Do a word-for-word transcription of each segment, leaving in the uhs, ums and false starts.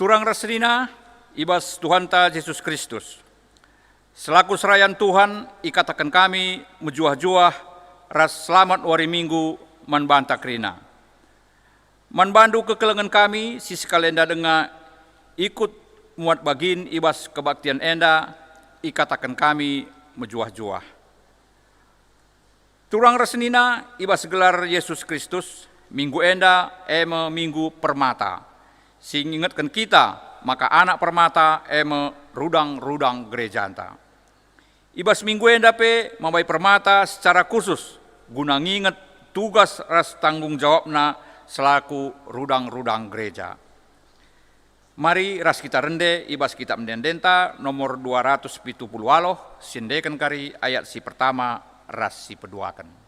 Turang ras senina i bas Tuhanta Jesus Kristus. Selaku serayan Tuhan, ikataken kami mejuah-juah ras selamat wari Minggu man banta kerina. Man bandu kekelengen kami si sekalenda denga ikut muat bagin i bas kebaktian enda, ikataken kami mejuah-juah. Turang ras senina i bas gelar Jesus Kristus, Minggu enda e me Minggu Permata, si ngingetken kita maka anak permata e me rudang-rudang gerejanta. I bas Minggu enda pe mambai permata secara khusus guna nginget tugas ras tanggung jawabna selaku rudang-rudang gereja. Mari ras kita rende i bas Kitap Ende-endenta nomor dua ratus pitu puluh waloh, siendeken kari ayat si pertama ras si peduaken.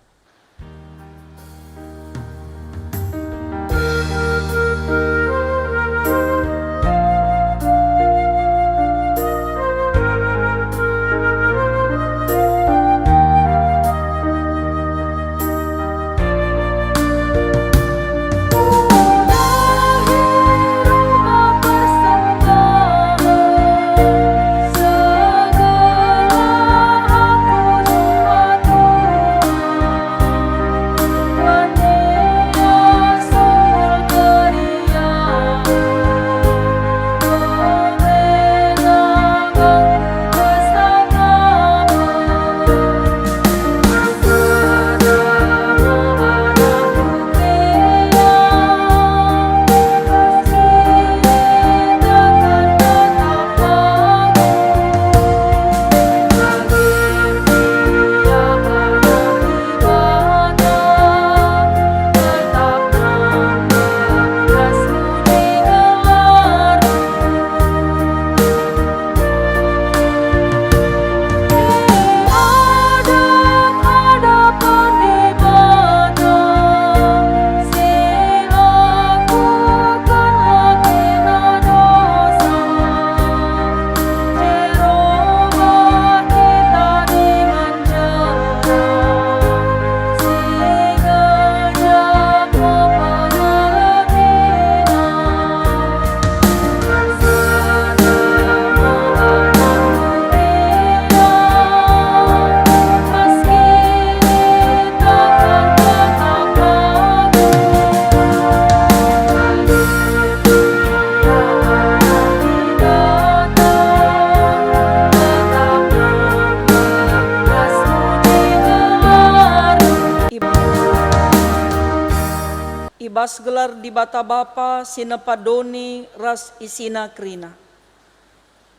I bas gelar Dibata Bapa si nepa doni ras isina kerina,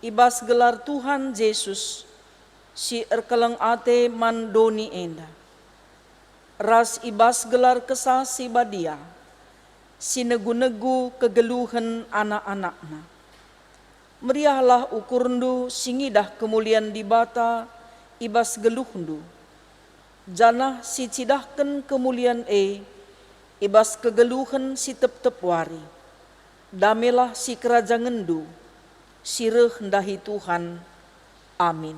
i bas gelar Tuhan Jesus si erkeleng ate man doni enda, ras i bas gelar Kesah Si Badia si negu-negu kegeluhen anak-anakNa. Meriahlah ukurndu si ngidah kemulian Dibata i bas geluhndu, janah si cidahken kemulian e i bas kegeluhen si tep-tep wari. Damelah sikerajangenNdu, si reh ndahi Tuhan. Amin.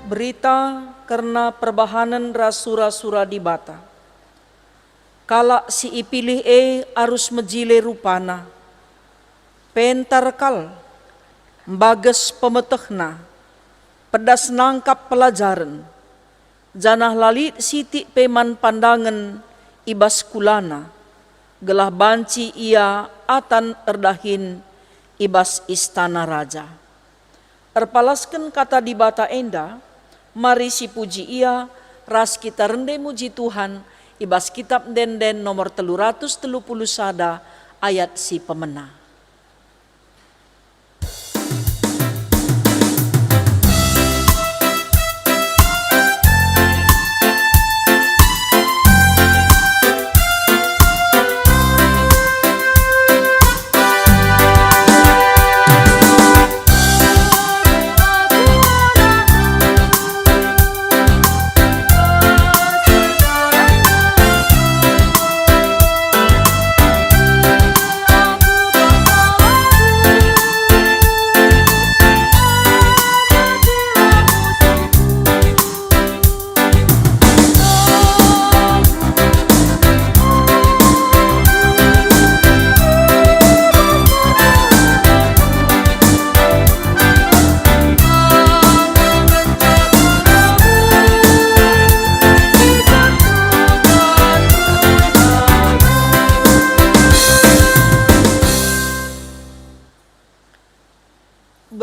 Berita kerna perbahanen ras sura-sura Dibata. Kalak si ipilih e arus mejile rupana, pentar kal, mbages pemetehna, pedas nangkap pelajaren, janah la lit sitik pe man pandangen i bas kulana, gelah banci ia atan erdahin i bas istana raja. Erpalasken kata Dibata enda, mari sipuji Ia ras kita rende muji Tuhan i bas Kitap Ende-enden nomor telu ratus telu puluh sada ayat si pemena.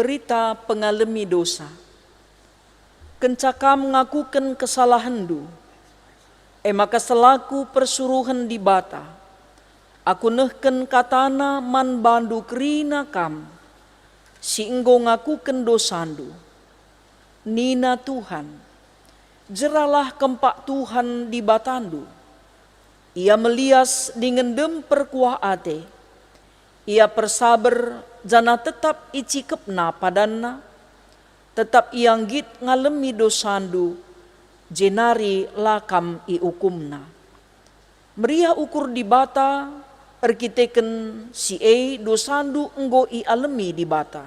Berita pengalemi dosa. Kenca kam ngakuken kesalahenndu, e maka selaku persuruhen Dibata, aku nehken kataNa man bandu kerina kam si enggo ngakuken dosandu. Nina Tuhan, "Jeralah kempak Tuhan Dibatandu. Ia melias dingen dem perkuah ate. Ia persaber janah tetap icikepNa padanNa, tetap Ia nggit ngalemi dosandu, jenari la kam iukumNa." Meriah ukur Dibata, erkiteken si e dosandu enggo ialemi Dibata.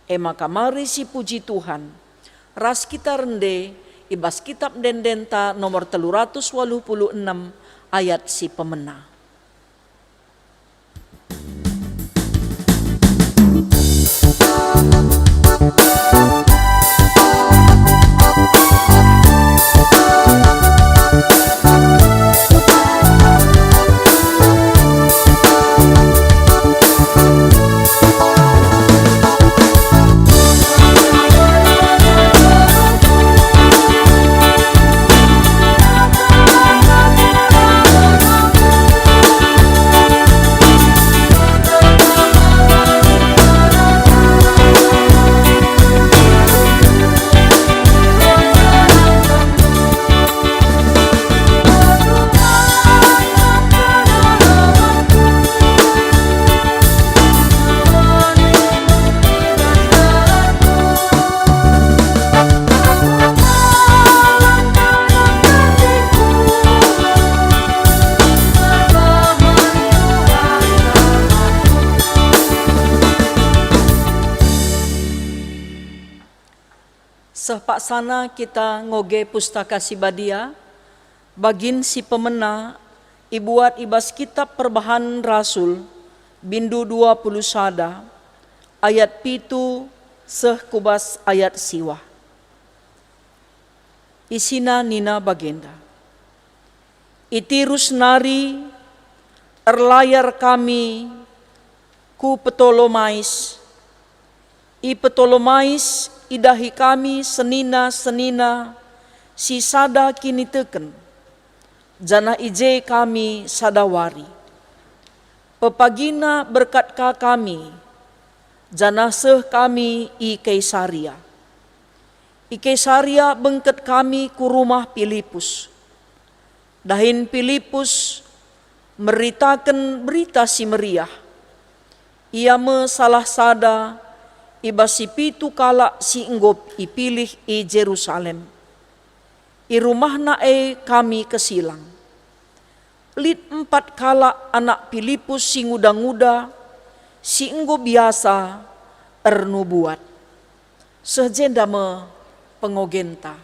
E maka mari sipuji Tuhan, ras kita rende i bas Kitap Ende-endenta nomor telu ratus waluh puluh enem ayat si pemena. Seh paksana kita ngoge Pustaka Si Badia, bagin si pemena ibuat i bas Kitap Perbahanen Rasul, bindu dua puluh sada, ayat pitu seh ku bas ayat siwah. Isina nina bagenda, "I Tirus nari erlayar kami ku Ptolomais. I Ptolomais idahi kami senina-senina si sada kiniteken, janah i je kami sada wari. Pepagina berkat ka kami, janah seh kami i Kaisaria. I Kaisaria bengket kami ku rumah Pilipus. Dahin Pilipus meritaken Berita Si Meriah. Ia me salah sada i bas si pitu kalak si enggo ipilih i Jerusalem. I rumahna e kami kesilang. Lit empat kalak anak Pilipus si nguda-nguda, si enggo biasa ernubuat." Seh jenda me pengogenta.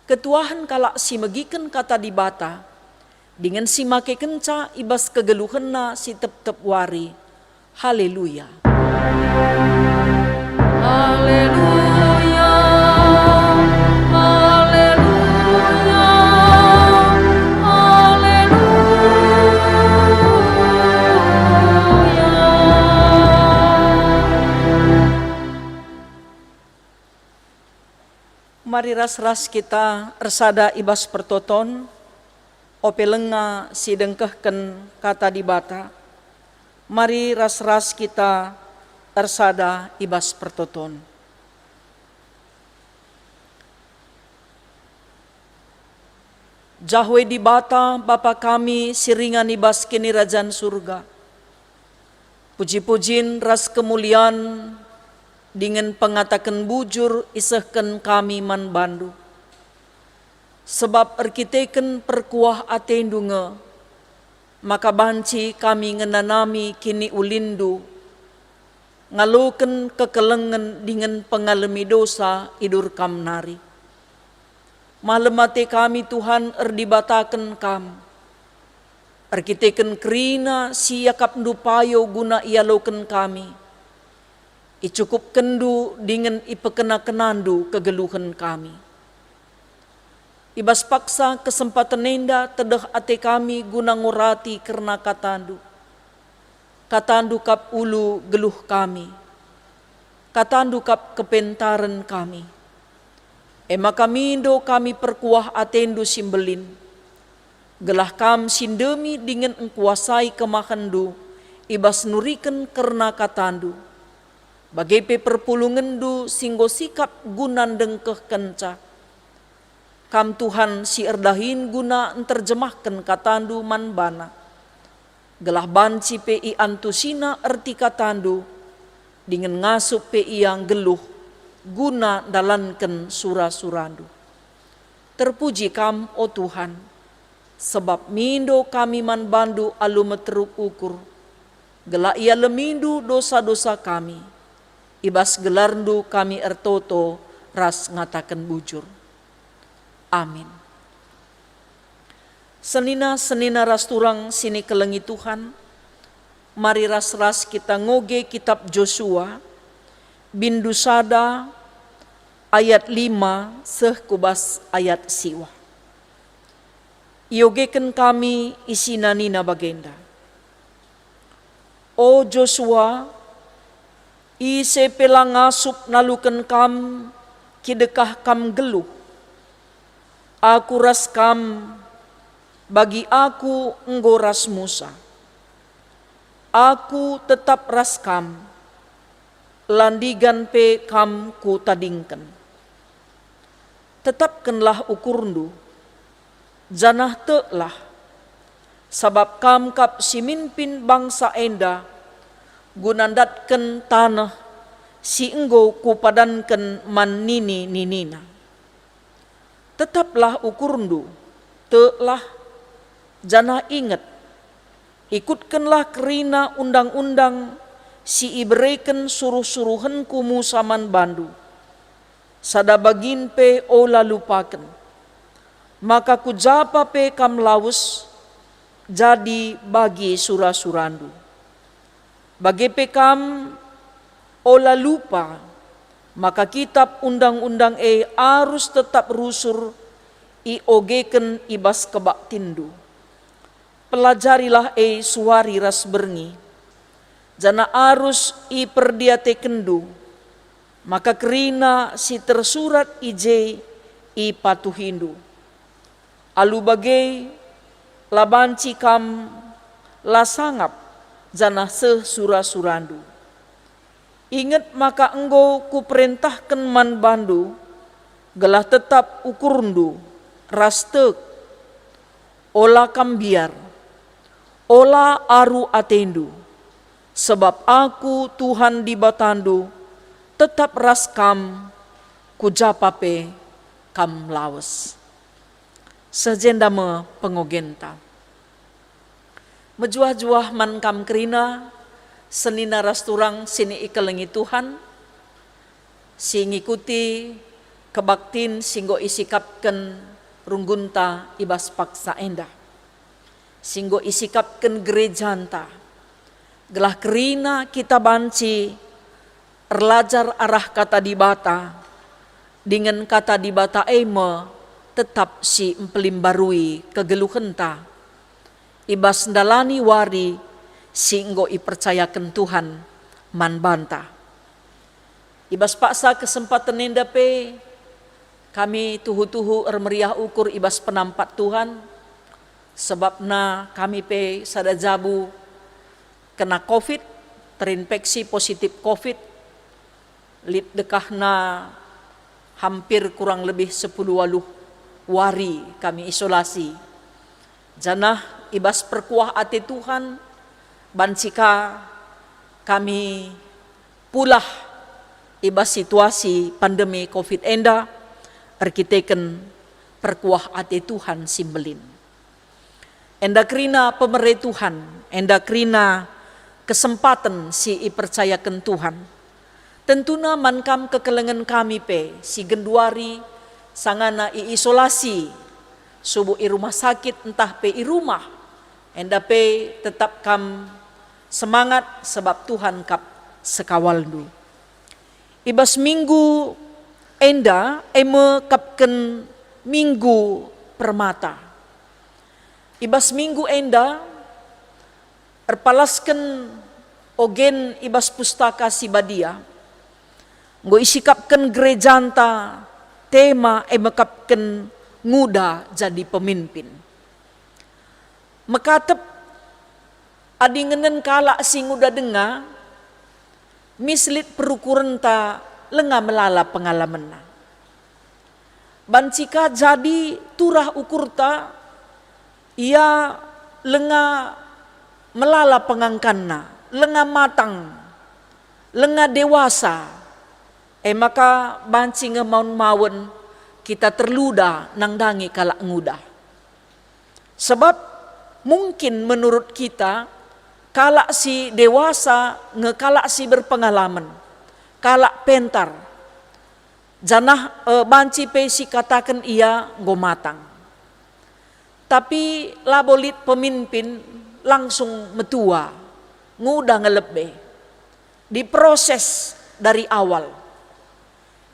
Ketuahen kalak si megiken Kata Dibata, dingen si makekenca i bas kegeluhenna si tep-tep wari. Haleluya! Haleluya, haleluya, haleluya. Mari ras-ras kita ersada i bas pertoton, ope lenga si dengkehken Kata Dibata. Mari ras-ras kita ersada i bas pertoton. Jahwe Dibata, Bapa kami si ringan i bas Kinirajan Surga, puji-pujin ras kemulian dingen pengataken bujur isehken kami man bandu. Sebab erkiteken perkuah atendu nge, maka banci kami ngenanami kiniulinndu, ngaloken kekelengen dingen pengalemi dosa idur kam nari. Malem ate kami, Tuhan, erdibataken kam. Erkiteken kerina si iakapndu payo guna ialoken kami, icukupkenndu dingen ipekena-kenandu kegeluhen kami. I bas paksa kesempaten enda tedeh ate kami guna ngurati kerna katandu. Katandu kap ulu geluh kami. KataNdu kap kepentaren kami. E maka mindo kami perkuah ateNdu si mbelin, gelah Kam si ndemi dingen engkuasai kemahenNdu i bas nuriken kerna kataNdu, bage pe perpulungenNdu si enggo sikap guna ndengkehkenca. Kam Tuhan si erdahin guna nterjemahken kataNdu man bana, gelah banci pe iantusina erti kataNdu, dingen ngasup pe ia nggeluh guna ndalanken sura-suraNdu. Terpuji Kam, o Tuhan, sebab mindo kami man bandu alu meteruk ukur, gelah ialemindu dosa-dosa kami. I bas gelarNdu kami ertoto ras ngataken bujur. Amin. Senina-senina ras turang si ikelengi Tuhan, mari ras-ras kita ngoge kitab Josua, bindu sada, ayat lima seh ku bas ayat siwah. Iogeken kami isina nina bagenda, "O Josua, ise pe la ngasup naluken kam kidekah kam nggeluh. Aku ras kam, bagi Aku enggo ras Musa. Aku tetap ras kam, la ndigan pe kam Kutadingken. Tetapkenlah ukurndu, janah teklah, sabap kam kap si mimpin bangsa enda guna ndatken taneh si enggo Kupadanken man nini-ninina. Tetaplah ukurndu, teklah, janah inget, ikutkenlah kerina undang-undang si ibereken suruh-suruhenKu Musa man bandu. Sada bagin pe ola lupaken, maka ku japa pe kam lawes jadi bagi sura-surandu. Bage pe kam ola lupa maka kitab undang-undang e arus tetap rusur iogeken i bas kebaktinndu. Pelajarilah e suari ras berngi, janah arus iperdiatekenndu, maka kerina si tersurat i je ipatuhindu. Alu bage, la banci kam la sangap janah seh sura-surandu. Inget maka enggo Kuperentahken man bandu, gelah tetap ukurndu ras tek. Ola kam mbiar, ola aru atendu, sebab Aku, Tuhan Dibatandu, tetap ras kam, ku japa pe kam lawes." Seh jenda me pengogenta. Mejuah-juah man kam kerina, senina ras turang si ikelengi Tuhan, si ngikuti kebaktin si enggo isikapken runggunta i bas paksa enda, si enggo isikapken gerejanta, gelah kerina kita banci erlajar arah Kata Dibata, dingen Kata Dibata e me tetap si mpelimbarui kegeluhenta i bas ndalani wari si enggo ipercayaken Tuhan man banta. I bas paksa kesempaten enda pe kami tuhu-tuhu ermeriah ukur i bas penampat Tuhan, sebabna kami pe sada jabu kena covid, terinfeksi positif covid, lit dekahna hampir kurang lebih sepuluh waluh wari kami isolasi. Janah i bas perkuah ate Tuhan, banci ka kami pulah i bas situasi pandemi covid enda erkiteken perkuah ate Tuhan si mbelin. Enda kerina pemere Tuhan, enda kerina kesempaten si ipercayaken Tuhan. Tentuna man kam kekelengen kami pe si genduari sangana iisolasi, subuk i rumah sakit ntah pe i rumah, enda pe tetap kam semangat sebab Tuhan kap sekawalndu. I bas minggu enda e me kapken Minggu Permata. I bas minggu enda erpalasken ogen i bas Pustaka Si Badia, Enggo isikapken gerejanta tema e mekapken nguda jadi pemimpin. Mekatep adi ngenen kalak si nguda denga, mis lit perukurenta lenga melala pengalamenna. Banci ka jadi turah ukurta, ia lenga melala pengangkanna, lenga matang, lenga dewasa, e maka banci nge maun-maun kita terluda nandangi kalak nguda. Sebab mungkin menurut kita, kalak si dewasa nge kalak si berpengalaman, kalak pentar, janah, e, banci pe sikataken ia enggo matang. Tapi labo lit pemimpin langsung metua, nguda nge lebe. Diproses dari awal.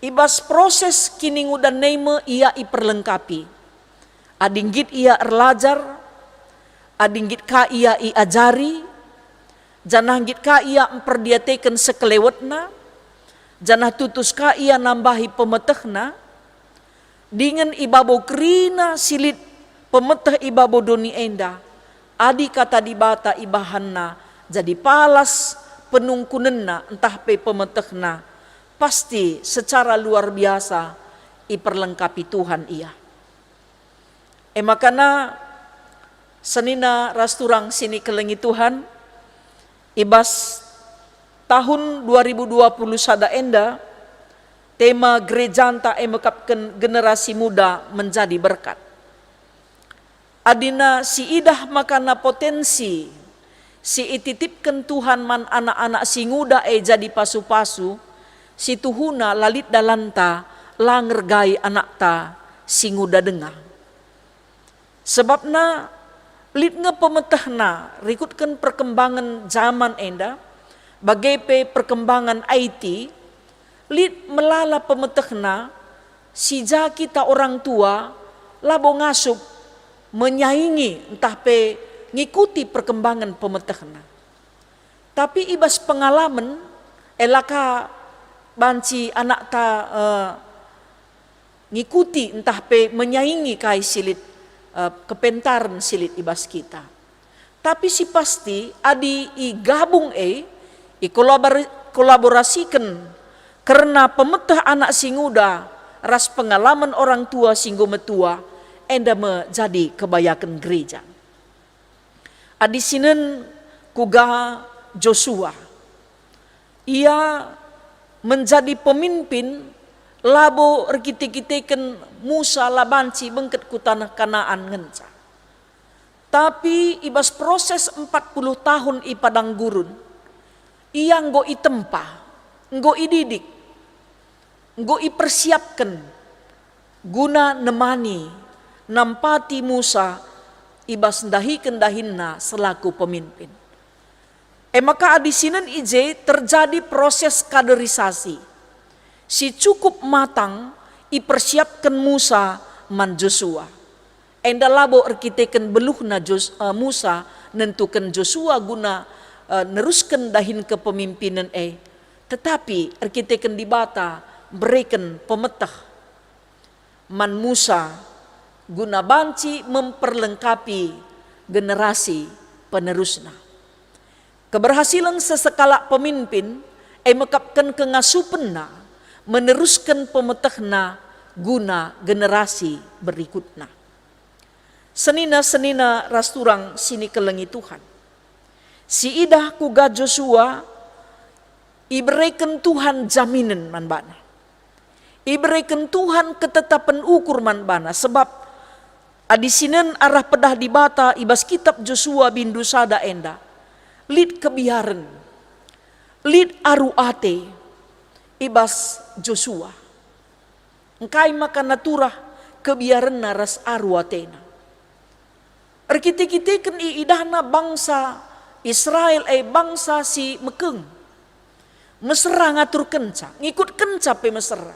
I bas proses kiningudan e me ia iperlengkapi. Adi nggit ia erlajar, adi nggit ka ia iajari, janah nggit ka ia mperdiateken sekelewetna, janah tutus ka ia nambahi pemetehna, dingen i babo kerina si lit pemeteh i babo doni enda, adi Kata Dibata ibahanna jadi palas penungkunenna ntah pe pemetehna, pasti secara luar biasa iperlengkapi Tuhan ia. E makana senina ras turang si nikelengi Tuhan, i bas tahun dua ribu dua puluh sada enda, tema gerejanta e mekapken generasi muda menjadi berkat. Adina siidah makana potensi si ititipken Tuhan man anak-anak si nguda e jadi pasu-pasu, si tuhuna la lit dalanta la ngergai anakta si nguda denga. Sebabna lit nge pemetehna rikutken perkembangen jaman enda, bage pe perkembangen I T, lit melala pemetehna, si ja kita orang tua labo ngasup menyaingi ntah pe ngikuti perkembangen pemetehna. Tapi i bas pengalamen, e la ka banci anakta, eh, ngikuti ntah pe menyaingi kai si lit, eh, kepentaren si lit i bas kita. Tapi si pasti, adi igabung e, ikolabor-, kolaborasiken kerna pemeteh anak si nguda ras pengalamen orang tua si enggo metua, enda me jadi kebayaken gereja. Adi sinen kuga Josua. Ia menjadi pemimpin labo erkite-kiteken Musa la banci bengket ku taneh Kanaan ngenca. Tapi i bas proses empat puluh tahun i padang gurun, ia enggo itempa, enggo ididik, enggo ipersiapken guna nemani, nampati Musa i bas ndahiken dahinna selaku pemimpin. E maka adi sinen i je terjadi proses kaderisasi si cukup matang ipersiapken Musa man Josua. Enda labo erkiteken beluhna Jos-, eh, Musa nentuken Josua guna, eh, nerusken dahin kepemimpinen e, tetapi erkiteken Dibata mbereken pemeteh man Musa guna banci memperlengkapi generasi penerusna. Keberhasilen sesekalak pemimpin e mekapken kengasupenna menerusken pemetehna guna generasi berikutna. Senina-senina ras turang si nikelengi Tuhan. Siidah kuga Josua, ibereken Tuhan jaminen man bana. Ibereken Tuhan ketetapen ukur man bana, sebab adi sinen arah pedah Dibata i bas kitab Josua bindu sada enda, lit kebiaren, lit aru ate i bas Josua. Engkai maka naturah kebiarenna ras aru atena? Erkite-kiteken iidahna bangsa Israel e bangsa si mekeng. Mesera ngaturkenca, ngikutkenca pe mesera,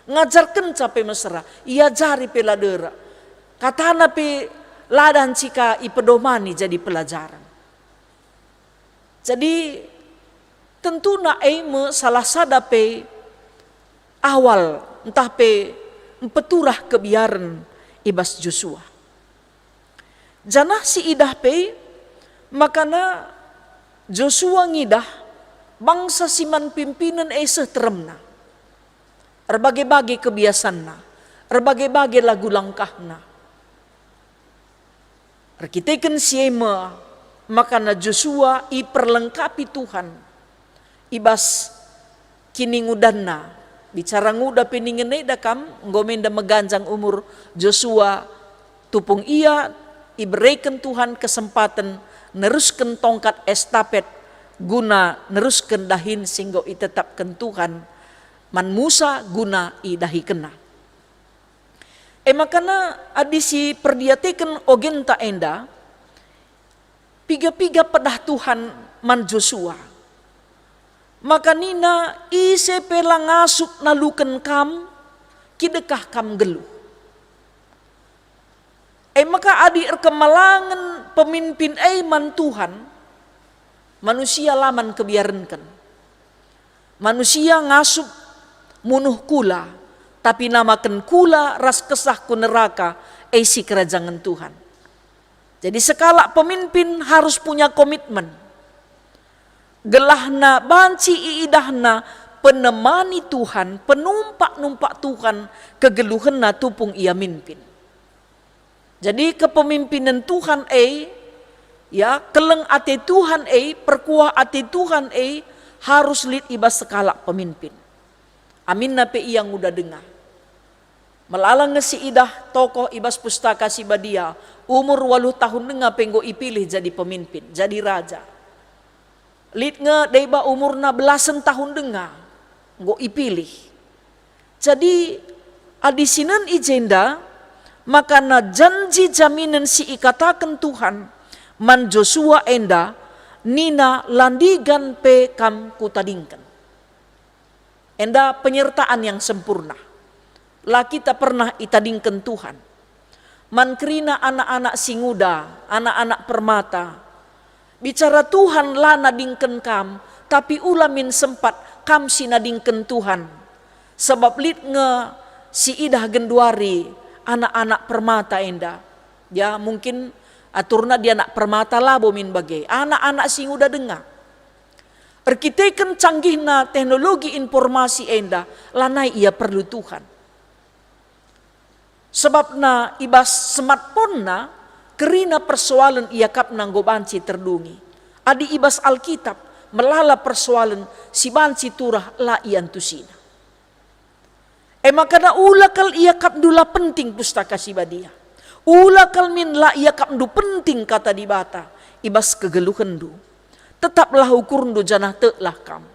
ngajarkenca pe mesera, iajari pe la derak. Katana pe la banci ka ipedomani jadi pelajaran. Jadi, tentuna e me salah sada pe awal ntah pe mpeturah kebiaren i bas Josua. Janah si idah pe makana Josua ngidah bangsa si man pimpinen e seh teremna, erbage-bage kebiasanna, erbage-bage lagu langkahna. Erkiteken si e me makana Josua iperlengkapi Tuhan i bas kiningudanna. Bicara nguda pe ningen enda kam, enggo me enda meganjang umur Josua, tupung ia ibereken Tuhan kesempaten nerusken tongkat estafet guna nerusken dahin si enggo itetapken Tuhan man Musa guna idahikenna. E makana adi si perdiateken ogenta enda, piga-piga pedah Tuhan man Josua, maka nina, "Ise pe la ngasup naluken kam, kidekah kam nggeluh." E maka adi erkemalangen pemimpin e man Tuhan, manusia la man kebiarenken. Manusia ngasup munuh kula, tapi namaken kula ras kesah ku neraka e sikerajangen Tuhan. Jadi sekalak pemimpin harus punya komitmen. Gelahna banci iidahna penemani Tuhan, penumpak-numpak Tuhan, kegeluhenna tupung ia mimpin. Jadi kepemimpinen Tuhan e, ya, keleng ate Tuhan e, perkuah ate Tuhan e, harus lit i bas sekalak pemimpin. Aminna pe ia nguda denga. Melala nge si idah tokoh i bas Pustaka Si Badia, umur waluh tahun denga pe enggo ipilih jadi pemimpin, jadi raja. Lit nge deba umurna belasen tahun denga, enggo ipilih. Jadi, adi sinen i jenda, makana janji jaminen si ikataken Tuhan man Josua enda, nina, "La ndigan pe kam kutadingken." Enda penyertaan yang sempurna. La kita pernah itadingken Tuhan. Man kerina anak-anak si nguda, anak-anak permata. Bicara Tuhan la nadingken kam, tapi ula min sempat kam si nadingken Tuhan. Sebab lit nge si idah genduari anak-anak permata enda. Ya, mungkin aturna dia anak permata labo min bage. Anak-anak si nguda denga. Erkiteken canggihna teknologi informasi enda, lanai ia perlu Tuhan. Sebabna i bas smartphone-na kerina persoalen iakapna enggo banci terdungi. Adi i bas Alkitab, melala persoalen si banci turah la iantusina. E makana ula kal iakapndu la penting Pustaka Si Badia. Ula kal min la iakapndu penting Kata Dibata i bas kegeluhenndu. Tetaplah ukurndu janah teklah kam.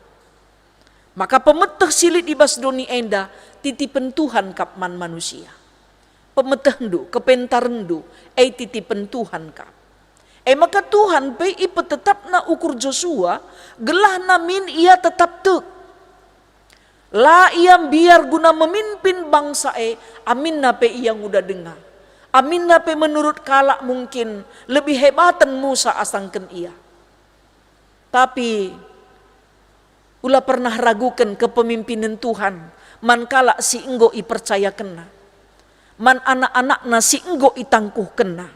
Maka pemeteh si lit i bas doni enda titipen Tuhan kap man manusia. Pemetehndu, kepentarenndu, e titipen Tuhan kap. E maka Tuhan pe ipetetapna ukur Josua, gelahna min ia tetap tek. La ia mbiar guna memimpin bangsa e, aminna pe ia nguda denga. Aminna pe menurut kalak mungkin lebih hebaten Musa asangken ia. Tapi ula pernah raguken kepemimpinen Tuhan man kalak si enggo ipercayakenna, man anak-anakna si enggo itangkuhkenna.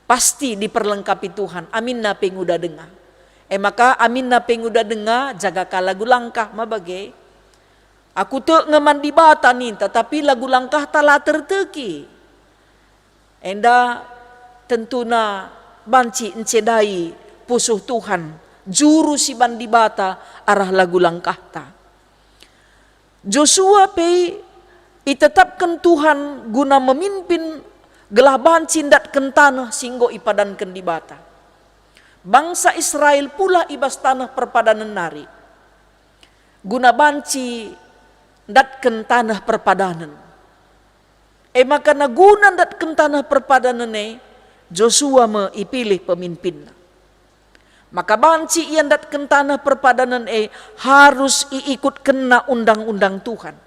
Pasti diperlengkapi Tuhan, aminna pe nguda denga. E maka aminna pe nguda denga, jaga ka lagu langkah ma bage. Aku tek nge man Dibata ninta, tapi lagu langkahta la terteki. Enda tentuna banci encedai pusuh Tuhan, juru si ban Dibata arah lagu langkahta. Josua pe itetapken Tuhan guna memimpin gelah banci ndatken taneh si enggo ipadanken Dibata. Bangsa Israel pulah i bas taneh perpadanen nari, guna banci ndatken taneh perpadanen. E maka guna ndatken taneh perpadanen e, Josua me ipilih pemimpinna. Maka banci ia ndatken taneh perpadanen e harus iikutkenna undang-undang Tuhan.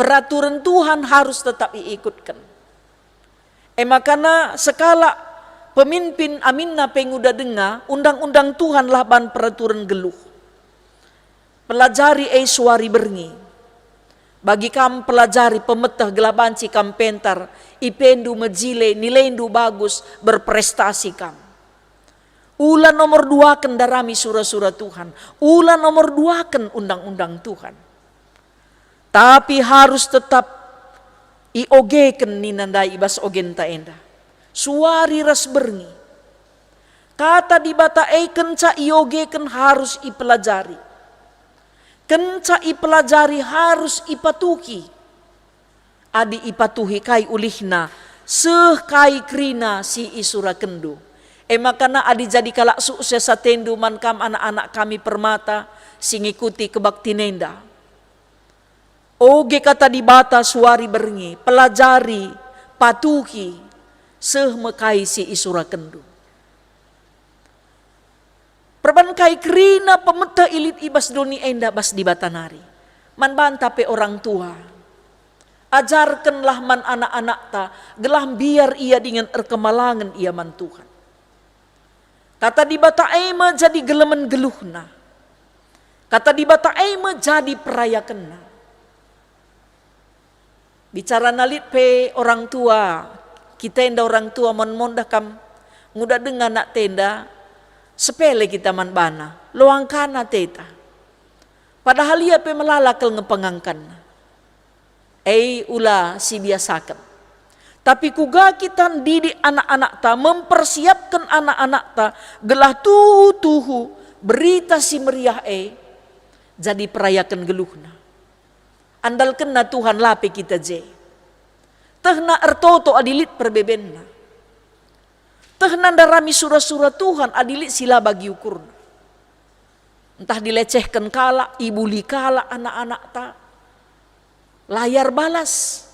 Peraturen Tuhan harus tetap iikutken. E makana sekalak pemimpin aminna pe nguda denga, undang-undang Tuhan lah ban peraturen geluh. Pelajari e suari berngi. Bagi kam pelajari pemeteh gelah banci kam pentar, ipendu mejile, nilendu bagus, berprestasi kam. Ula nomor duaken darami sura-sura Tuhan, ula nomor duaken undang-undang Tuhan. Tapi harus tetap iogeken nina ndai i bas ogenta enda. Suari ras berngi. Kata Dibata e kenca iogeken harus ipelajari. Kenca ipelajari harus ipatuhi. Adi ipatuhi kai ulihna, seh kai kerina si isurakenndu. E makana adi jadi kalak sukses atendu man kam anak-anak kami permata si ngikuti kebaktin enda. Oge kata Dibata suari berngi, pelajari, patuhi, seh me kai si isurakenndu. Perban kai kerina pemeteh i lit i bas doni enda bas Dibata nari. Man banta pe orang tua. Ajarkenlah man anak-anakta, gelah mbiar ia dingen erkemalangen ia man Tuhan. Kata Dibata e me jadi gelemen geluhna. Kata Dibata e me jadi perayakenna. Bicarana lit pe orang tua, kita enda orang tua mon-mon dah kam nguda denga anak tenda, sepele kita man bana, loangkana teta. Padahal ia pe melala kal nge pengangkanna. E ula sibiasaken. Tapi kuga kita ndidik anak-anakta, mempersiapken anak-anakta, gelah tuhu-tuhu Berita Si Meriah e jadi perayaken geluhna. Andalkenna Tuhan la pe kita je. Tehna ertoto adi lit perbebenna. Tehna ndarami sura-sura Tuhan adi lit si la bagi ukurna. Ntah dilecehken kalak, ibuli kalak anak-anakta. Layar balas.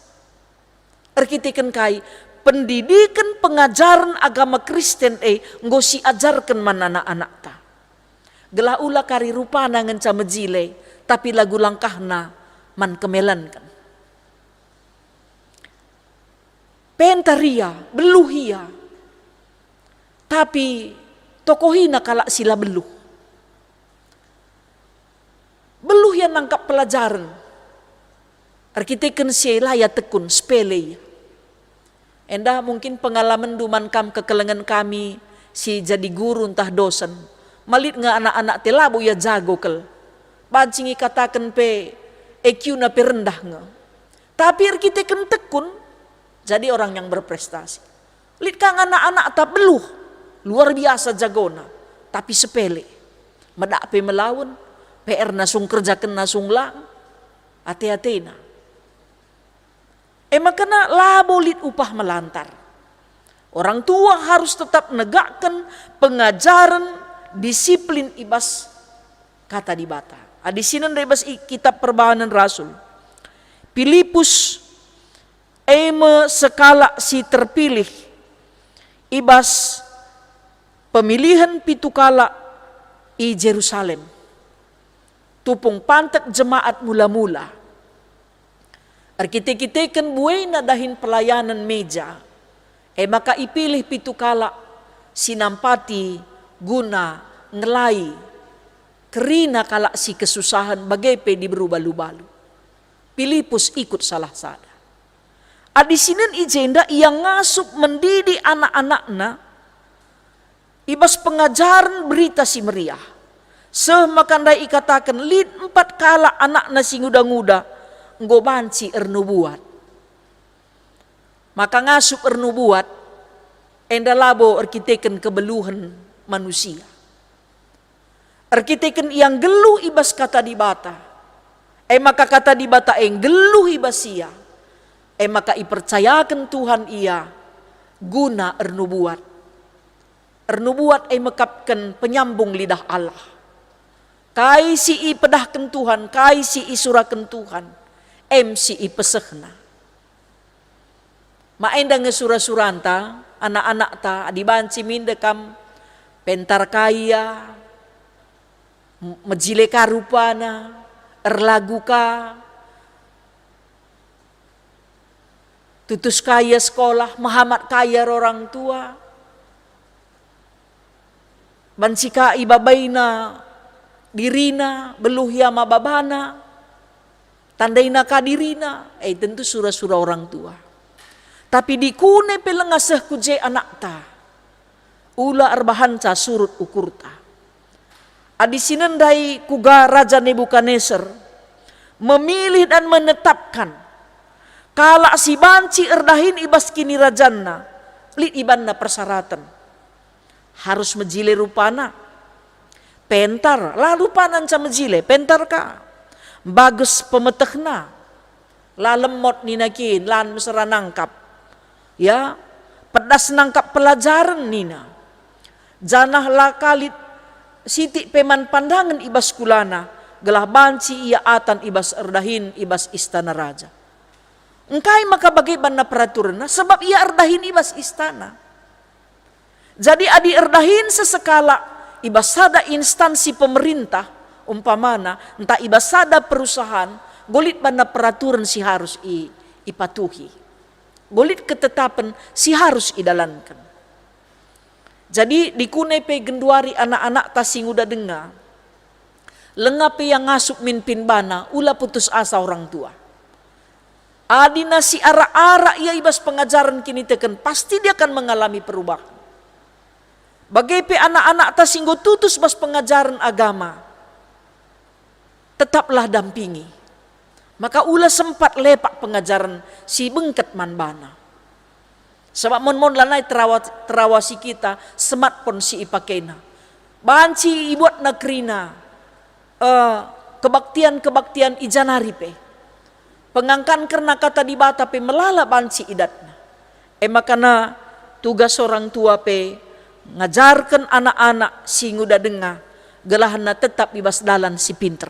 Erkiteken kai? Pendidiken pengajaren agama Kristen e enggo siajarken man anak-anakta. Gelah ula kari rupana ngenca mejile, tapi lagu langkahna man kemelenken. Pentar ia, beluh ia. Tapi tokohina kalak si la beluh. Beluh ia nangkap pelajaren. Erkiteken si e la ia tekun, sepele ia. Enda mungkin pengalamenndu man kam kekelengen kami si jadi guru ntah dosen. Malit nge anak-anak te labo ia jago kal. Banci nge ikataken pe I Q-na pe rendah nge. Tapi erkiteken tekun, jadi orang yang berprestasi. Lit kang anak-anakta beluh, luar biasa jagona, tapi sepele. Medak pe melawen, P R-na sung kerjakenna sung lang, ate-atena. E makana labo lit upah melantar. Orang tua harus tetap negakken pengajaren disiplin i bas Kata Dibata. Adi sinen ndai bas i kitab Perbahanen Rasul. Pilipus e me sekalak si terpilih i bas pemilihen pitu kalak i Jerusalem. Tupung pantek jemaat mula-mula. Erkite-kiteken buena dahin pelayanen meja, e maka ipilih pitu kalak si nampati guna ngelai kerina kalak si kesusahen bage pe diberu balu-balu. Pilipus ikut salah sada. Adi sinen i jenda ia ngasup mendidik anak-anakna i bas pengajaren Berita Si Meriah. Seh maka ndai ikataken lit empat kalak anakna si nguda-nguda enggo banci ernubuat. Maka ngasup ernubuat enda labo erkiteken kebeluhen manusia. Erkiteken ia nggeluh i bas Kata Dibata, e maka Kata Dibata e nggeluh i bas ia, e maka ipercayaken Tuhan ia guna ernubuat. Ernubuat e mekapken penyambung lidah Allah. Kai si ipedahken Tuhan, kai si isuraken Tuhan, em si ipesehna. Ma enda nge sura-suranta, anak-anakta, adi banci minde kam pentar ka ia, m-, mejile ka rupana, erlagu ka, tutus ka ia sekolah, mehamat ka ia ro orang tua, banci ka ibabaina dirina, beluh ia ma babana, Tandaina ka dirina, eh, tentu sura-sura orang tua. Tapi dikune pe langa seh ku je anakta, ula erbahanca surut ukurta. Adi si nendai kuga Raja Nebukadnesar memilih dan menetapkan kalak si banci erdahin i bas kinirajanna, lit ibanna persyaratan. Harus mejile rupana. Pentar, la rupana nca mejile, pentar ka. Bagus pemetehna. La lemot nina kin, la mesera nangkap. Ya, pedas nangkap pelajaren nina. Janah la kalit sitik pe man pandangen i bas sekolana, gelah banci ia atan i bas erdahin i bas istana raja. Engkai maka bage banna peraturenna? Sebab ia erdahin i bas istana. Jadi adi erdahin sesekalak i bas sada instansi pemerintah, umpamana, ntah i bas sada perusahaan, enggo lit banna peraturen si harus i-, ipatuhi. Enggo lit ketetapen si harus idalanken. Jadi, dikune pe genduari anak-anakta si nguda denga, langa pe ia ngasup mimpin bana, ula putus asa orang tua. Adina si arak-arak ia i bas pengajaren kiniteken, pasti dia akan mengalami perubahan. Bage pe anak-anakta si enggo tutus bas pengajaren agama, tetaplah dampingi. Maka ula sempat lepak pengajaren si bengket man bana. Sabap mon-mon lanai terawa-, terawasi kita smartphone si ipakena. Banci ibuatna kerina, eh, kebaktian-kebaktian i ja nari pe. Pengangkan kerna kata Dibata pe melala banci idatna. E makana tugas orang tua pe ngajarken anak-anak si nguda denga gelahna tetap i bas dalan si pinter.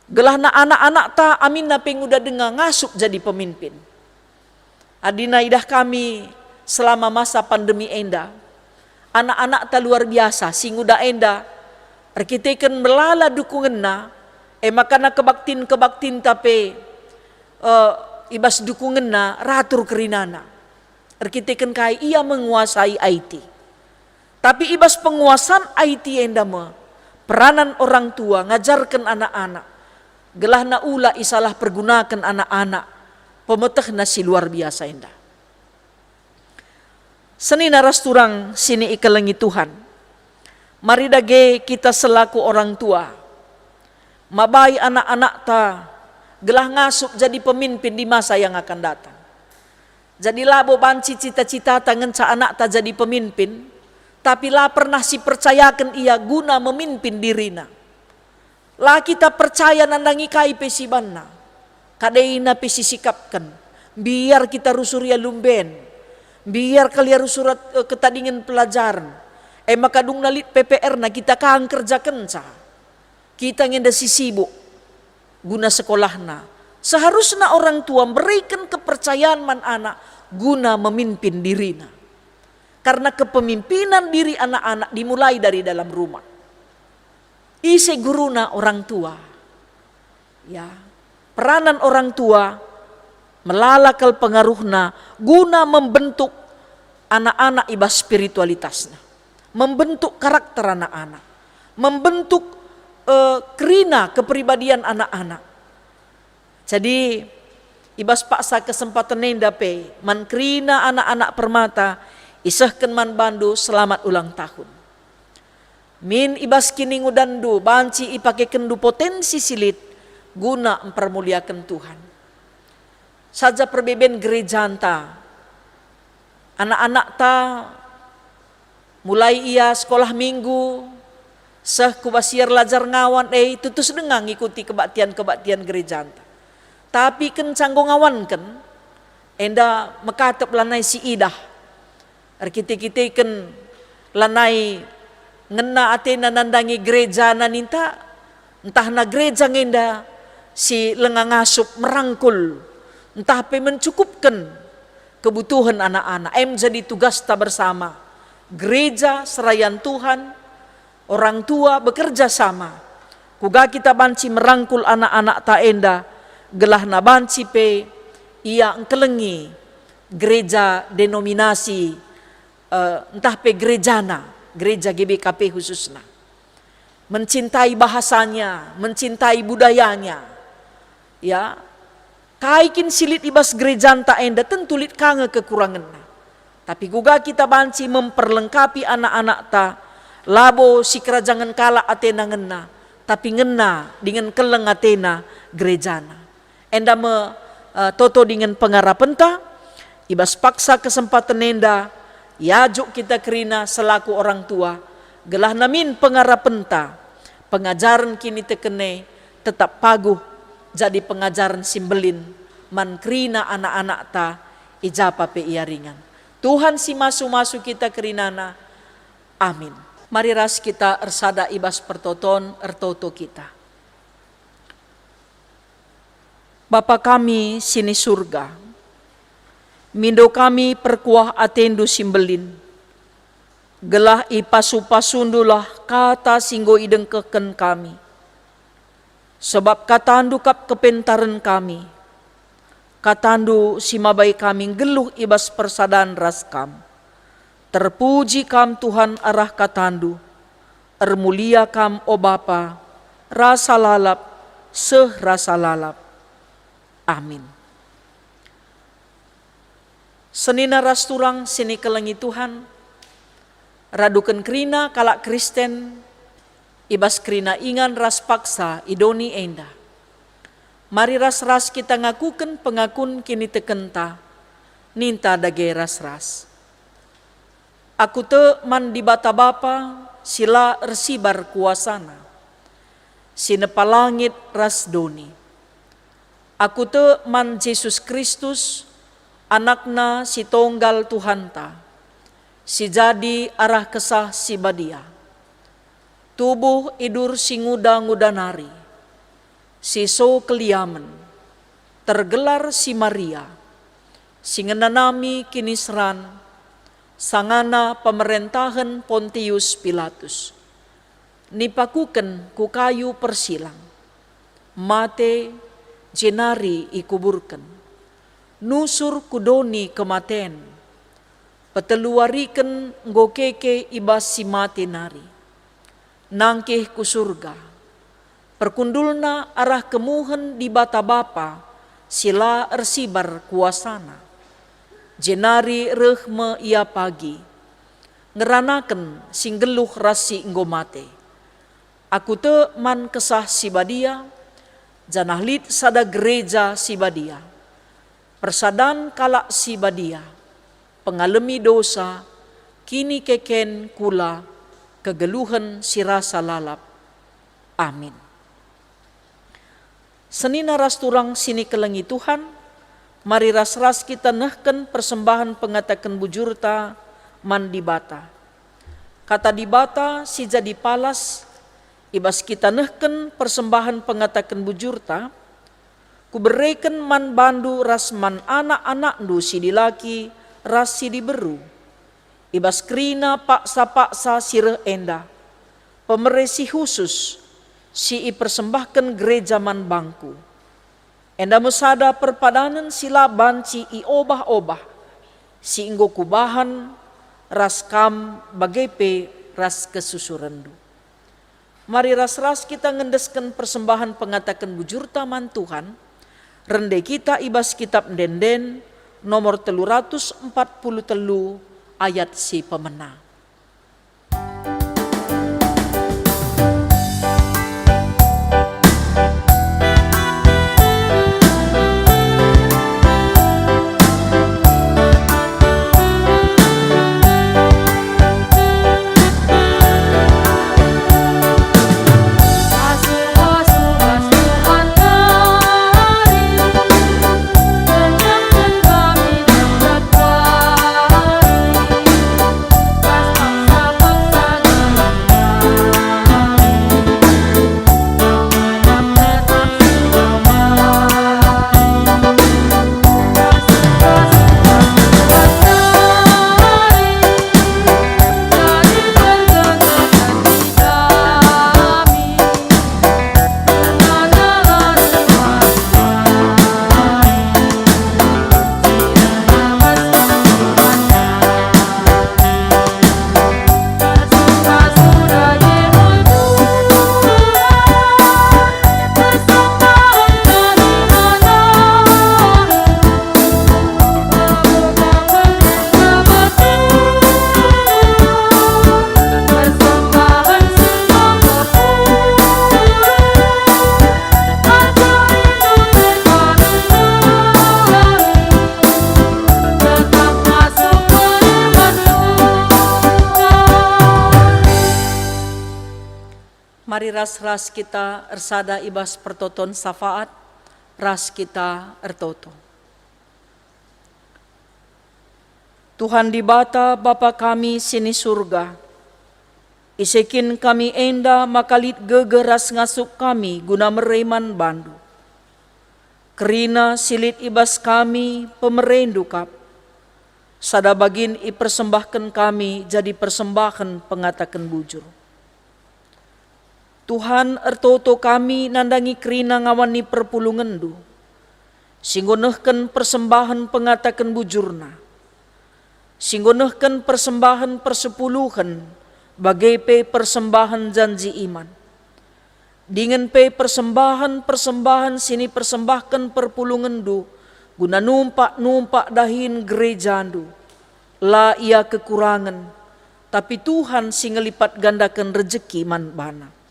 Gelahna anak-anakta aminna pe nguda denga ngasup jadi pemimpin. Adina idah kami selama masa pandemi enda, anak-anakta luar biasa si nguda enda erkiteken melala dukungenna, e makana kebaktin-kebaktinta pe, eh, i bas dukungenna ratur kerinana. Erkiteken kai ia menguasai I T. Tapi i bas penguasan I T enda me peranan orang tua ngajarken anak-anak, gelahna ula isalah pergunaken anak-anak pemetehna si luar biasa enda. Senina ras turang si ikelengi Tuhan, mari dage kita selaku orang tua mabai anak-anakta gelah ngasup jadi pemimpin di masa yang akan datang. Jadi labo banci cita-citata ngenca anakta jadi pemimpin, tapi la pernah sipercayaken ia guna memimpin dirina. La kita percaya nandangi kai pe si banna, kadeina pe sisikapken, mbiar kita rusur ia lumben, mbiar kal ia rusur, eh, ketadingen pelajaren, e maka dungna lit P P R-na kita ka ngkerjakenca. Kita nge enda si sibuk guna sekolahna. Seharusna orang tua mbereken kepercayaan man anak guna memimpin dirina. Karena kepemimpinan diri anak-anak dimulai dari dalam rumah. Ise guruna? Orang tua. Ya, peranan orang tua melala kal pengaruhna guna membentuk anak-anak i bas spiritualitasna, membentuk karakter anak-anak, membentuk, eh, kerina kepribadian anak-anak. Jadi, i bas paksa kesempatan enda pe, man kerina anak-anak Permata, isehken man bandu selamat ulang tahun. Min i bas kiningudanndu banci ipakekenndu potensi si lit guna mpermuliaken Tuhan. Saja perbeben gerejanta, anak-anakta mulai ia sekolah minggu, seh ku bas ia erlajar ngawan, e, tutus denga ngikuti kebaktian-kebaktian gerejanta. Tapi kenca enggo ngawanken, enda mekatep lanai si idah. Erkite-kiteken lanai ngena atena nandangi gerejana ninta, ntahna gereja nge enda si langa ngasup merangkul, ntah pe mencukupken kebutuhen anak-anak. Em jadi tugasta bersama. Gereja, serayan Tuhan, orang tua bekerja sama. Kuga kita banci merangkul anak-anakta enda, gelahna banci pe ia engkelengi gereja denominasi, eh, ntah pe gerejana, gereja G B K P khususna. Mencintai bahasanya, mencintai budayanya. Ya, kai kin si lit i bas gerejanta enda, tentu lit ka nge kekurangenna. Tapi kuga kita banci memperlengkapi anak-anakta, labo sikerajangen kalak atena ngena, tapi ngena dingen keleng atena gerejana. Enda me, eh, toto dingen pengarapenta, i bas paksa kesempaten enda, iajuk kita kerina selaku orang tua, gelah namin pengarapenta, pengajaren kiniteken e tetap paguh jadi pengajaren si mbelin man kerina anak-anakta i ja pe ia ringan. Tuhan si masu-masu kita kerinana. Amin. Mari ras kita ersada i bas pertoton, ertoto kita. Bapa kami si ni Surga, mindo kami perkuah ateNdu si mbelin, gelah ipasu-pasundulah kata si enggo idengkehken kami. Sebab kataNdu kap kepentaren kami, kataNdu si mabai kami nggeluh i bas persadan ras Kam. Terpuji Kam, Tuhan, arah kataNdu. Ermulia Kam, o Bapa, rasa lalap, seh rasa lalap. Amin. Senina ras turang si nikelengi Tuhan, raduken kerina kalak Kristen i bas kerina ingan ras paksa i doni enda. Mari ras-ras kita ngakuken pengakun kinitekenta, ninta dage ras-ras. Aku tek man Dibata Bapa si la ersibar kuasaNa, si nepa langit ras doni. Aku tek man Jesus Kristus, AnakNa si tonggal Tuhanta, si jadi arah Kesah Si Badia. Tubuh idur si nguda-nguda nari, si so keliamen, tergelar si Maria, si ngenanami kiniseran, sangana pemerentahen Pontius Pilatus. Nipakuken ku kayu persilang, mate, jenari ikuburken. Nusur ku doni kematen, peteluwariken enggo keke i bas si mate nari. Nangkih ku Surga, perkundulna arah kemuhen Dibata Bapa si la ersibar kuasaNa. Jenari reh me Ia pagi, ngeranaken si nggeluh ras si enggo mate. Aku tek man Kesah Si Badia, janah lit sada gereja si badia, persadan kalak si badia, pengalemi dosa, kinikeken kula, kegeluhen si rasa lalap. Amin. Senina ras turang si nikelengi Tuhan, mari ras-ras kita nehken persembahen pengataken bujurta man Dibata. Kata Dibata si jadi palas i bas kita nehken persembahen pengataken bujurta, Kubereken man bandu ras man anak-anakndu si dilaki ras si diberu, i bas kerina paksa-paksa si reh enda, pemere si khusus si ipersembahken gereja man bangku. Enda me sada perpadanen si la banci iobah-obah, si enggo kubahan ras kam bage pe ras kesusurenndu. Mari ras-ras kita ngendesken persembahen pengataken bujurta man Tuhan, rende kita i bas Kitap Ende-enden nomor telu ratus empat puluh telu ayat si pemena. Mari ras-ras kita ersada i bas pertoton syafaat, ras kita ertoto. Tuhan Dibata, Bapa kami si ni Surga, ise kin kami enda maka lit gegeh ras ngasup kami guna mere man bandu. Kerina si lit i bas kami pemerendu kap. Sada bagin ipersembahken kami jadi persembahen pengataken bujur. Tuhan, ertoto kami nandangi kerina ngawan ni perpulungenndu, si enggo nehken persembahen pengataken bujurna, si enggo nehken persembahen persepuluhen, bage pe persembahen janji iman. Dingen pe persembahen-persembahen si nipersembahken perpulungenndu guna numpak-numpak dahin gerejandu. La ia kekurangen, tapi Tuhan si ngelipat gandaken rejeki man bana.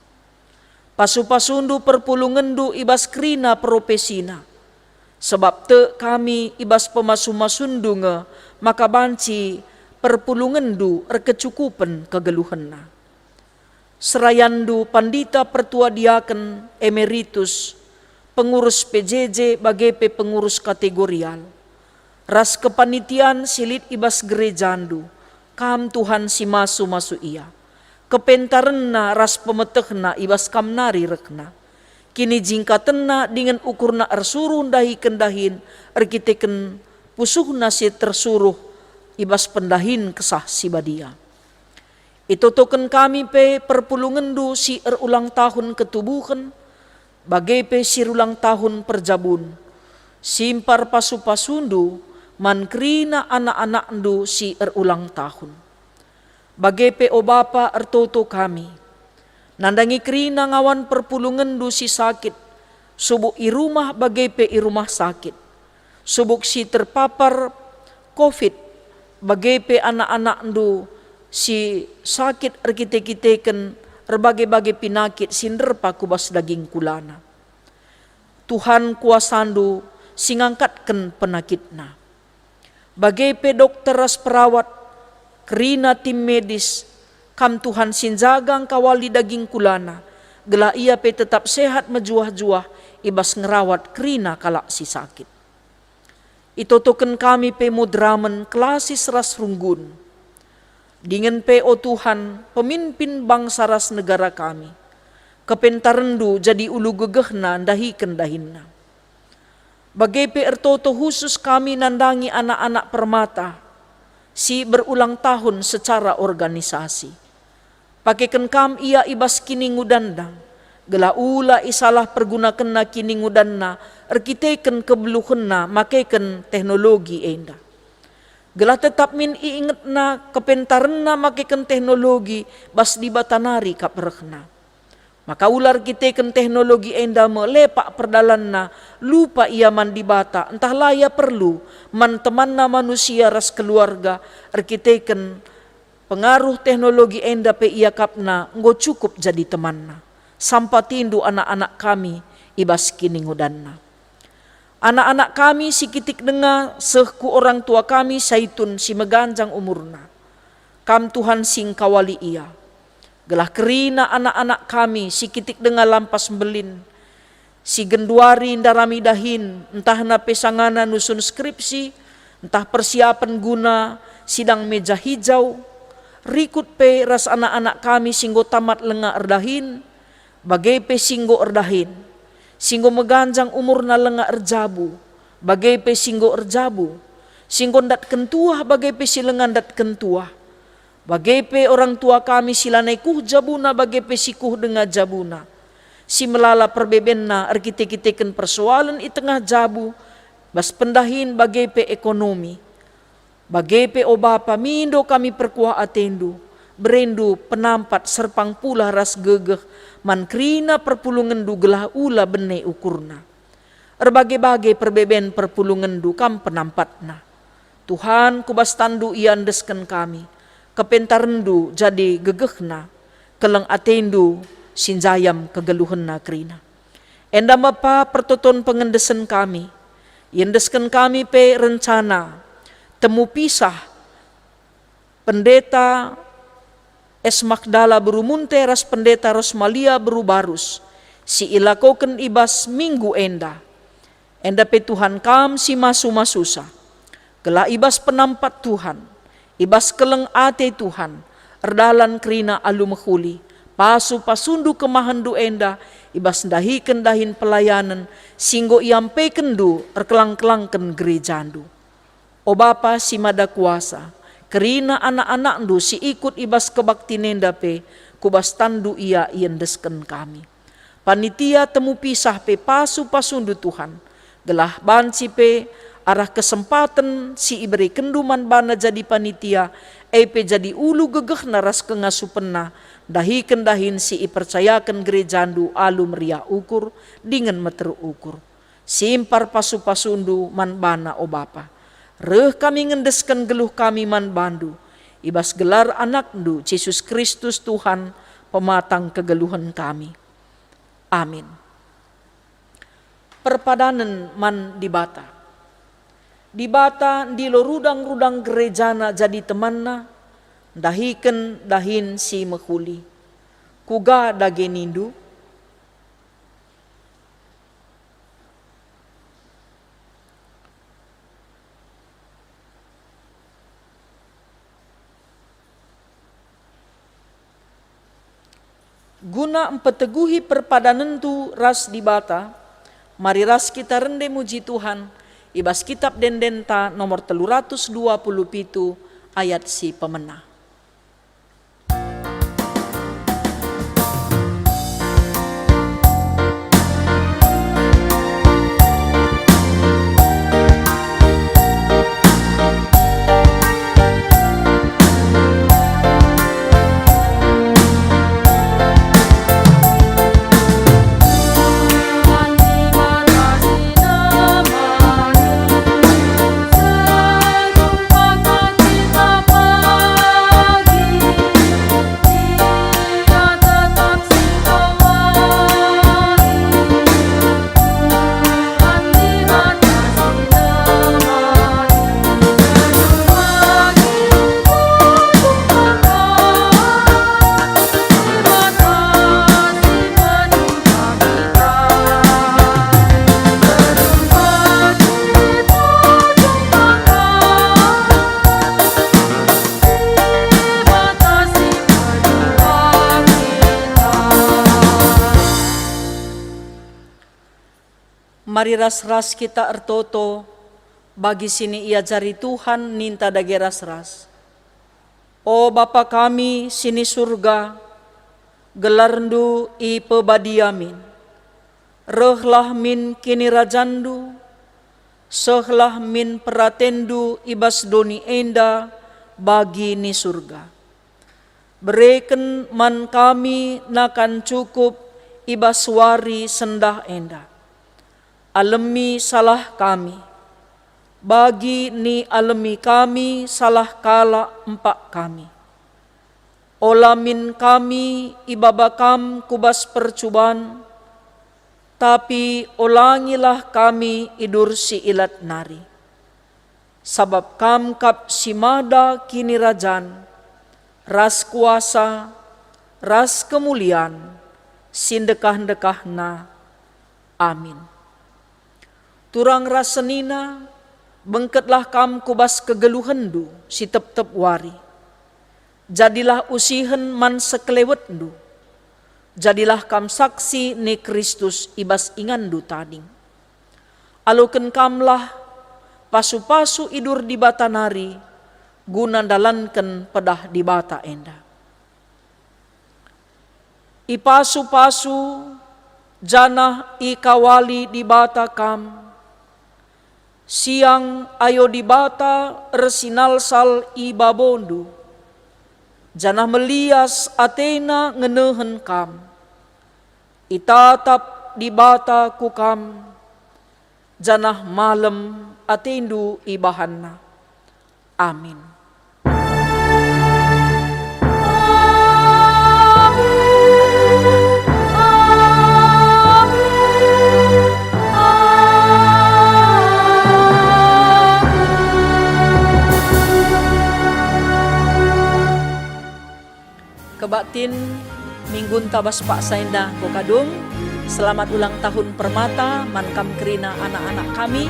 Pasu-pasundu perpulungenndu i bas kerina peropesina, sebab tek kami i bas pemasu-masundu nge maka banci perpulungenndu erkecukupen kegeluhenna. Serayanndu pandita pertua diaken emeritus, pengurus P J J bage pe pengurus kategorial, ras kepanitian si lit i bas gerejandu, kam Tuhan si masu-masu ia. Kepentarenna ras pemetehna i bas kam nari rehna. Kinijingkatenna dingen ukurna ersuruh ndahiken dahin erkiteken pusuhna si tersuruh i bas pendahin Kesah Si Badia. Itotoken kami pe perpulungenndu si erulang tahun ketubuhen, bage pe si erulang tahun perjabun, simpar pasu-pasundu man kerina anak-anakndu si erulang tahun. Bage pe, o Bapa, ertoto kami, nandangi kerina ngawan perpulungenndu si sakit, subuk i rumah bage pe i rumah sakit, subuk si terpapar covid, bage pe anak-anakndu si sakit erkite-kiteken erbage-bage pinakit si nderpa ku bas daging kulana. Tuhan, kuasandu si ngangkatken penakitna. Bage pe dokter ras perawat, kerina tim medis, kam Tuhan si njaga ngkawali daging kulana, gelah ia pe tetap sehat mejuah-juah i bas ngerawat kerina kalak si sakit. Itotoken kami pe moderamen, kelasis ras runggun. Dingen pe, o Tuhan, pemimpin bangsa ras negara kami, kepentarenndu jadi ulu gegehna ndahiken dahinna. Bage pe ertoto khusus kami nandangi anak-anak permata si berulang tahun secara organisasi. Pakeken kam ia i bas kiningudanna, gelah ula isalah pergunakenna kiningudanna erkiteken kebeluhenna makeken teknologi enda. Gelah tetap min iingetna kepentarenna makeken teknologi bas Dibata nari kap rehna. Maka ula erkiteken teknologi enda me lepak perdalanna, lupa ia man Dibata, ntah la ia perlu man temanna manusia ras keluarga, erkiteken pengaruh teknologi enda pe iakapna enggo cukup jadi temanna. Sampatindu anak-anak kami i bas kiningudanna. Anak-anak kami si kitik denga seh ku orang tua kami Saitun si meganjang umurna. Kam Tuhan si ngkawali ia. Gelah kerina anak-anak kami si kitik denga lampas mbelin, si genduari ndarami dahin, ntahna pe sangana nusun skripsi, ntah persiapen guna sidang meja hijau, rikut pe ras anak-anak kami si enggo tamat lenga erdahin, bage pe si enggo erdahin, si enggo meganjang umurna lenga erjabu, bage pe si enggo erjabu, si enggo ndatken tuah bage pe si lenga ndatken tuah, bage pe orang tua kami si lanai kuh jabuna bage pe si kuh denga jabuna, si melala perbebenna erkite-kiteken persoalen i tengah jabu, bas pendahin bage pe ekonomi. Bage pe, o Bapa, mindo kami perkuah atendu, berendu penampat serpang pulah ras gegeh man kerina perpulungenndu gelah ula bene ukurna. Erbage-bage perbeben perpulungenndu kam penampatna. Tuhan, ku bas tanNdu ia endesken kami, kepentarenndu jadi gegehna, keleng atendu si njayam kegeluhenna kerina. Enda me pa pertoton pengendesen kami. Iendesken kami pe rencana temu pisah Pendeta Es Magdala beru Munte ras Pendeta Rosmalia beru Barus, si ilakoken i bas minggu enda. Enda pe Tuhan, Kam si masu-masusa, gelah i bas penampat Tuhan, i bas keleng ate Tuhan, erdalan kerina alu mehuli, pasu-pasundu kemahenndu enda i bas ndahiken dahin pelayanen si enggo iampekenndu erkelang-kelangken gerejandu. O Bapa si Mada Kuasa, kerina anak-anakndu si ikut i bas kebaktin enda pe, ku bas tanNdu ia iendesken kami. Panitia temu pisah pe pasu-pasundu Tuhan, gelah banci pe arah kesempaten si iberekenndu man bana jadi panitia, e pe jadi ulu gegehna ras kengasupenna ndahiken dahin si ipercayaken gerejandu alu meriah ukur dingen meteruk ukur. Simpar pasu-pasundu man bana, o Bapa. Reh kami ngendesken geluh kami man bandu, i bas gelar AnakNdu, Jesus Kristus Tuhan, pematang kegeluhen kami. Amin. Perpadanen man Dibata. Dibata ndilo rudang-rudang gerejana jadi temanna, ndahiken dahin si mehuli. Kuga dage nindu? Guna mpeteguhi perpadanenndu ras Dibata, mari ras kita rende muji Tuhan i bas Kitap Ende-endenta nomor telu ratus dua puluh pitu, ayat si pemena. Mari ras-ras kita ertoto bagi si niajari Tuhan ninta dage ras-ras. O Bapa kami si ni Surga, gelarNdu ipebadia min. Rehlah min kinirajanNdu, sehlah min peratenNdu i bas doni enda bagi ni Surga. Bereken man kami nakan cukup i bas wari sendah enda. Alemi salah kami, bagi ni alemi kami salah kalak empak kami. Ola min kami ibaba Kam ku bas percuban, tapi olangilah kami idur si ilat nari. Sabap Kam kap si mada kinirajan, ras kuasa, ras kemulian, si ndekah-ndekahna. Amin. Turang ras senina, bengketlah kam ku bas kegeluhenndu si tep-tep wari. Jadilah usihen man sekelewetndu. Jadilah kam saksi ni Kristus i bas inganndu tading. Aloken kamlah pasu-pasu idur Dibata nari guna ndalanken pedah Dibata enda. Ipasu-pasu janah ikawali Dibata kam. Siang ayo Dibata ersinalsal i babondu, janah melias ateNa ngenehen kam. Itatap Dibata ku kam, janah malem atendu ibahanNa. Amin. Kebaktin minggunta bas paksa enda enggo kadung. Selamat ulang tahun Permata man kam kerina anak-anak kami.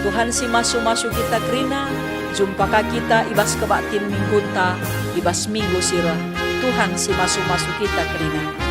Tuhan si masu-masu kita kerina, jumpa ka kita i bas kebaktin minggunta i bas minggu si reh. Tuhan si masu-masu kita kerina.